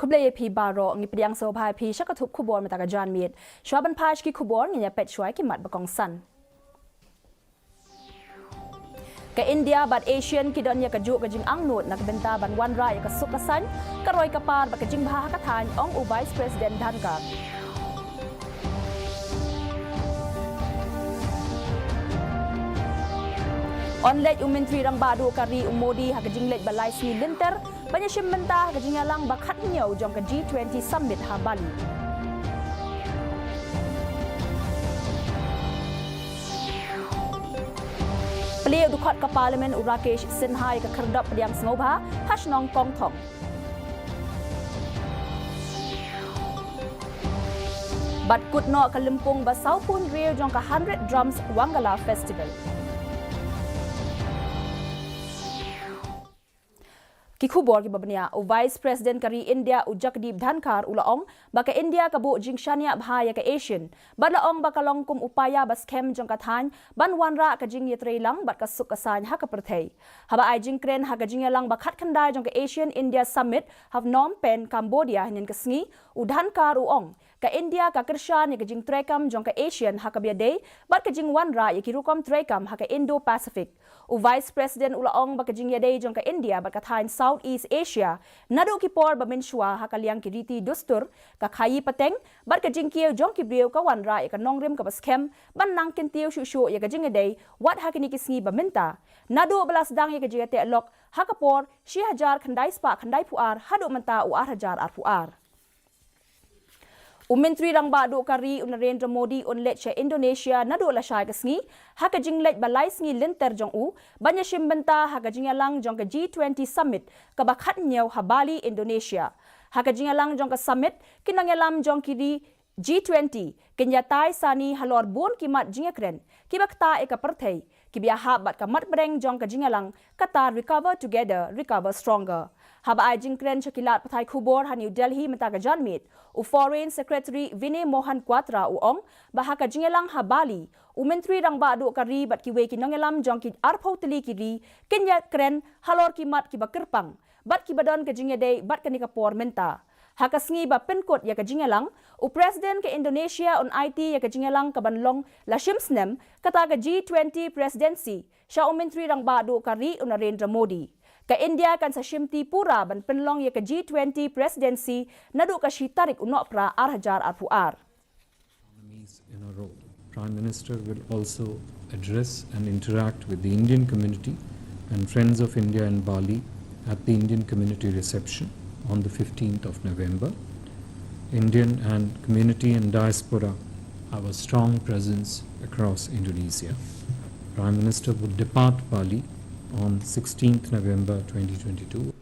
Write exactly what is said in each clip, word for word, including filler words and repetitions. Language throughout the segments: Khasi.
Khublei ïa phi baroh, ngi pdiang sngewbha ïa phi sha ka thup khubor mynta ka janmiet. Shuwa ban phai sha ki khubor, ngin ïa peit shuwa ïa ki mat ba kongsan. Ka India bad ASEAN ki don ïa kajuh ka jingangnud na ka bynta ban wanrah ïa ka suk ka saiñ, ka roi ka par bad ka jingbha ha ka thaiñ, ong u Vice President Dhankhar. Yn leit u Myntri Rangbah Duh ka ri u Modi ha ka jingleit ba lai sngi lynter ban ïashim bynta ha ka jingïalang ba khathynñiew jong ka G twenty Summit ha Bali. Plie u dkhot ka Parliament u Rakesh Sinha ïa ka khyrdop pdiang sngewbha ha shnong Kongthong. Bad kut noh ka lympung ba sawphew hynriew jong ka Hundred Drums Wangala Festival. Ki khubor kiba bniah, u Vice President ka ri India u Jagdeep Dhankhar u la ong ba ka India ka buh jingshaniah bha ïa ka ASEAN, bad la ong ba ka long kum u paia ba skhem jong ka thaiñ ban wanrah ka jingïatreilang bad ka suk ka saiñ ha ka pyrthei. Haba ai jingkren ha ka jingïalang ba khatkhyndai jong ka ASEAN India Summit ha Phnom Penh, Cambodia hynnin ka sngi, u Dhankhar u ong ka India ka kyrshan ïa ka jingtreikam jong ka ASEAN ha kaba ïadei bad ka jingwanrah ïa ki rukom treikam ha ka Indo-Pacific. U Vice President u la ong ba ka jingïadei jong ka India bad ka thaiñ South East Asia naduh ki por ba mynshuwa ha ka liang ki riti dustur, ka khaïi pateng bad ka jingkiew jong ki briew ka wanrah ïa ka nongrim kaba skhem ban nang kyntiew shuh shuh ïa ka jingïadei wat ha kine ki sngi ba mynta, naduh ba la sdang ïa ka jingïateh lok ha ka por shi hajar khyndai spah khyndai phew ar haduh mynta u ar hajar ar phew ar. U Myntri Rangbah Duh ka ri u Narendra Modi un leit sha Indonesia naduh lashai ka sngi ha ka jingleit ba lai sngi lynter jong u ban ïashim bynta ha ka jingïalang jong ka G twenty Summit kaba khathynñiew ha Bali, Indonesia. Ha ka jingïalang jong ka summit, ki nongïalam jong ki ri G twenty kin ïatai sani halor bun ki mat jingïakren kiba ktah ïa ka pyrthei, kiba ïahap bad ka mat bneng jong ka jingïalang kata Recover Together, Recover Stronger. Haba ai jingkren sha ki lad pathai khubor ha New Delhi mynta ka janmiet, u Foreign Secretary Vinay Mohan Kwatra u ong ba ha ka jingïalang ha Bali, u Myntri Rangbah Duh ka ri bad kiwei ki nongïalam jong ki arphew tylli ki ri kin ïakren halor ki mat kiba kyrpang bad kiba don ka jingïadei bad kane ka por mynta. Ha ka sngi ba pynkut ïa ka jingïalang, u President ka Indonesia un aiti ïa ka jingïalang kaban long la shim snem, kata ka G twenty Presidency, sha u Myntri Rangbah Duh ka ri u Narendra Modi. Ka India kan sa shimti pura ban pynlong ïa ka G twenty Presidency naduh ka shi tarik u Nohprah ar hajar ar phew ar. Economies in a row. Prime Minister will also address and interact with the Indian community and Friends of India in Bali at the Indian community reception on the fifteenth of November. Indian and community and diaspora have a strong presence across Indonesia. Prime Minister would depart Bali on sixteenth November twenty twenty-two.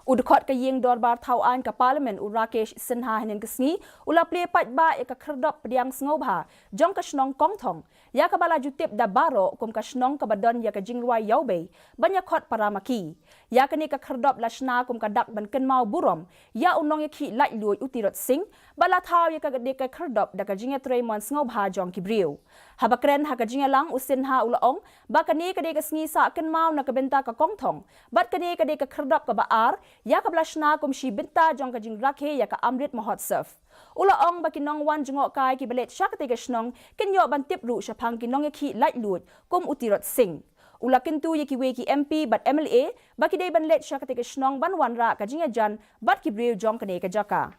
U dkhot ka ïing dorbar thaw aiñ ka Parliament u Rakesh Sinha hynnin ka sngi u la plie paidbah ïa ka khyrdop pdiang sngewbha jong ka shnong Kongthong, ïa kaba la ju tip da baroh kum ka shnong kaba don ïa ka jingrwai ïawbei ban ïakhot para ma ki. Ïa kane ka khyrdop la shna kum ka dak ban kynmaw burom ïa u nongïakhih laitluid u Tirot Sing, bad la thaw ïa kane ka khyrdop da ka jingïatrei mon sngewbha jong ki briew. Haba kren ha ka jingïalang, u Sinha u la ong ba kane ka dei ka sngi sah kynmaw na ka bynta ka Kongthong, bad kane ka dei ka khyrdop kaba ar ïa kaba la shna kum shi bynta jong ka jingrakhe ïa ka Amrit Mahotsav. U la ong ba ki nongwan jngohkai kiba leit sha katei ka shnong kin ïoh ban tip ruh shaphang ki nongïakhih laitluid kum u Tirot Sing. U la kyntu ïa kiwei ki M P bad M L A ba ki dei ban leit sha katei ka shnong ban wanrah ka jingïajan bad ki briew jong kane ka jaka.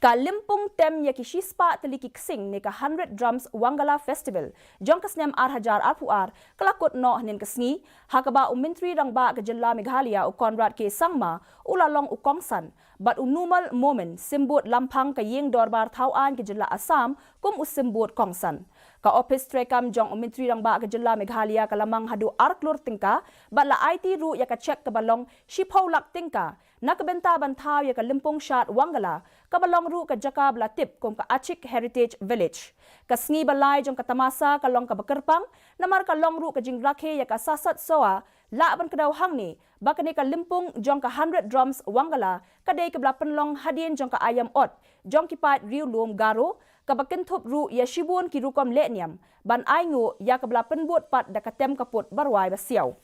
Ka lympung tem ïa ki shispah tylli ki ksing ne ka Hundred Drums Wangala Festival jong ka snem ar hajar ar phew ar ka la kut noh hynnin ka sngi, ha kaba u Myntri Rangbah ka jylla Meghalaya u Conrad K Sangma u la long u kongsan, bad u Numal Momin, symbud lamphang ka ïing dorbar thaw aiñ ka jylla Assam, kum u symbud kongsan. Ka ophis treikam jong u Myntri Rangbah ka jylla Meghalaya ka la mang haduh ar klur tyngka, bad la aiti ruh ïa ka cheque kaba long shiphew lak tyngka na ka bynta ban thaw ïa ka lympung shad Wangala, kaba long ruh ka jaka ba la tip kum ka Achik Heritage Village. Ka sngi ba lai jong ka tamasa ka long kaba kyrpang, namar ka long ruh ka jingrakhe ïa ka sasat soa, lah ban kdew hangne ba kane ka lympung jong ka Hundred Drums Wangala ka dei kaba la pynlong hadien jong ka aïom ot jong ki paid riewlum Garo, kaba kynthup ruh ïa shibun ki rukom lehniam ban ainguh ïa kaba la pynbud pat da ka tem ka put ba rwai ba siaw.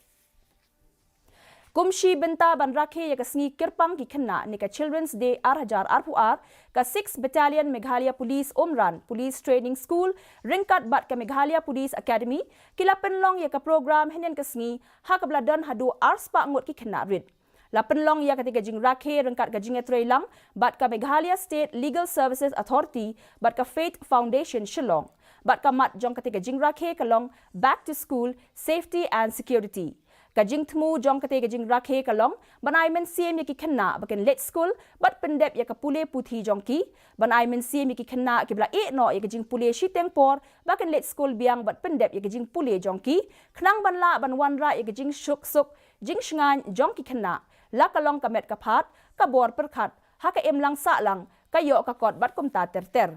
Kum shi bynta ban rakhe ïa ka sngi kyrpang ki khynnah ne ka Children's Day ar hajar arphew ar, ka six Battalion Meghalaya Police Umran Police Training School ryngkat bad ka Meghalaya Police Academy ki la pynlong ïa ka program hynnin ka sngi ha kaba la don haduh ar spah ngut ki khynnah rit. La pynlong ïa katei ka jingrakhe ryngkat ka jingïatreilang bad ka Meghalaya State Legal Services Authority bad ka Faith Foundation Shillong. Bad ka mat jong katei ka jingrakhe ka long Back to School, Safety and Security. Ka jingthmu jong katei ka jingrakhe ka long ban ai mynsiem ïa ki khynnah ba kin leit skul bad pyndep ïa ka pule puthi jong ki, ban ai mynsiem ïa ki khynnah kiba la ïeh noh ïa ka jingpule shiteng por ba kin leit skul biang bad pyndep ïa ka jingpule jong ki, khnang ban lah ban wanrah ïa ka jingsuk suk jingshngaiñ jong ki khynnah, la ka long ka met ka phad, ka bor pyrkhat, ha ka imlang sahlang, ka ïoh ka kot bad kumta ter ter.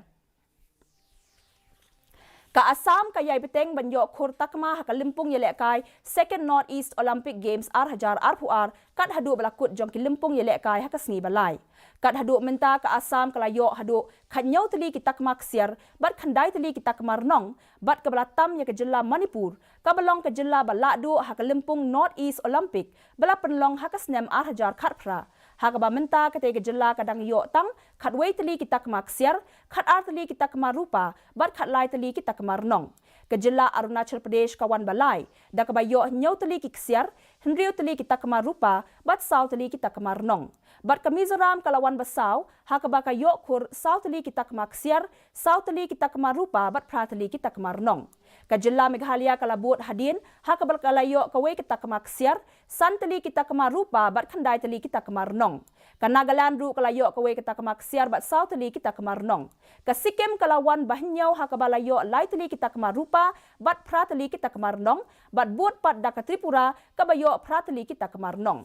Ka Assam ka ïai bteng ban ïoh khur takma ha ka lympung ïalehkai Second North East Olympic Games ar hajar arphew ar kat haduh ba la kut jong ki lympung ïalehkai ha ka sngi ba lai. Kat haduh mynta ka Assam ka la ïoh haduh khathynñiew tylli ki takma ksiar bad khyndai tylli ki takma rnong, bad kaba la tam ïa ka jylla Manipur, kaba long ka jylla ba lahduh ha ka lympung North East Olympic ba la pynlong ha ka snem ar hajar khatphra. Ha kaba mynta katei ka jylla ka dang ïoh tang khatwei tylli ki takma ksiar, khatar tylli ki takma rupa bad khatlai tylli ki takma rnong. Ka jylla Arunachal Pradesh ka wan ba lai da kaba ïoh hynñiew tylli ki ksiar, hynriew tylli ki takma rupa bad saw tylli ki takma rnong. Bad ka Mizoram ka la wan ba saw ha kaba ka ïoh khur saw tylli ki takma ksiar, saw tylli ki takma rupa bad phra tylli ki takma rnong. Ka jylla Meghalaya ka la bud hadien ha kaba ka la ïoh kawei ka takma ksiar, san tylli ki takma rupa bad khyndai tylli ki takma rnong. Ka Nagaland ruh ka la ïoh kawei ka takma ksiar bad saw tylli ki takma rnong. Ka Sikkim ka la wan ba hynñiew ha kaba la ïoh lai tylli ki takma rupa bad phra tylli ki takma rnong, bad bud pat da ka Tripura kaba ïoh phra tylli ki takma rnong.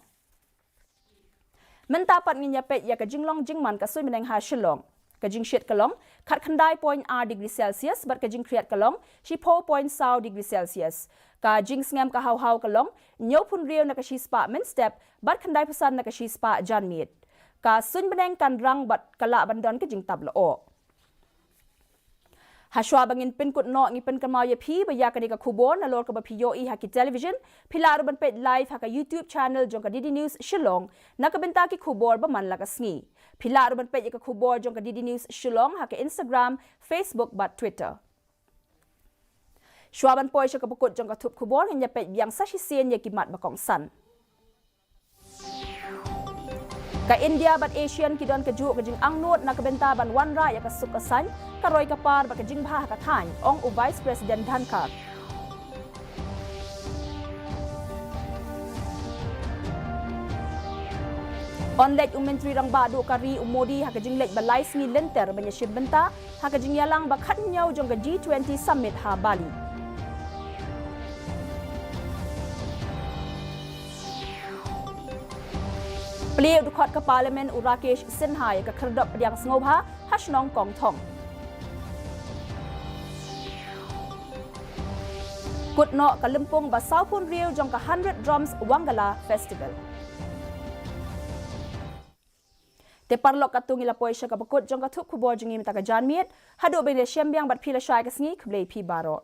Mynta pat ngin ïa peit ïa ka jinglong jingman ka suiñ bneng ha Shillong. Ka jingshit ka long khatkhyndai point ar degree Celsius bad ka jingkhriat ka long shiphew point saw degree Celsius. Ka jingsngem ka haw haw ka long hynñiewphew hynriew na ka shispah mynstep bad khyndaiphew san na ka shispah janmiet. Ka suiñ bneng kan rang bad ka lah ban don ka jingtap lyoh. Hashwa ba ngin pynkut noh ngi pynkynmaw ïa phi ba ïa kane ka khubor nalor kaba phi ïohi ha ki television, phi lah ruh ban peit live ha ka YouTube channel jong ka D D News Shillong na ka bynta ki khubor ba man la ka sngi. Phi lah ruh ban peit ïa ka khubor jong ka D D News Shillong ha ka Instagram, Facebook bad Twitter. Shwa ban poi sha kaba kut jong ka thup khubor ngin ïa peit biang sa shisien ïa ki mat ba kongsan. Ka India bad ASEAN ki don kajuh ka jingangnud na ka bynta ban wanrah ïa ka suk ka saiñ, ka roi ka par bad ka jingbha ha ka thaiñ, ong u Vice President Dhankhar. Yn leit u Myntri Rangbah Duh ka ri u Modi ha ka jingleit ba lai sngi lynter ban ïashim bynta ha ka jingïalang ba khathynñiew jong ka G twenty Summit ha Bali. Plie u dkhot ka Parliament u Rakesh Sinha ïa ka khyrdop pdiang sngewbha ha shnong Kongthong. Kut noh ka lympung ba sawphew hynriew jong ka Hundred Drums Wangala Festival. Te paralok, katto ngi la poi sha kaba kut jong ka thup khubor jong ngi mynta ka janmiet. Haduh ban ïashem biang bad phi lashai ka sngi, khublei phi baroh.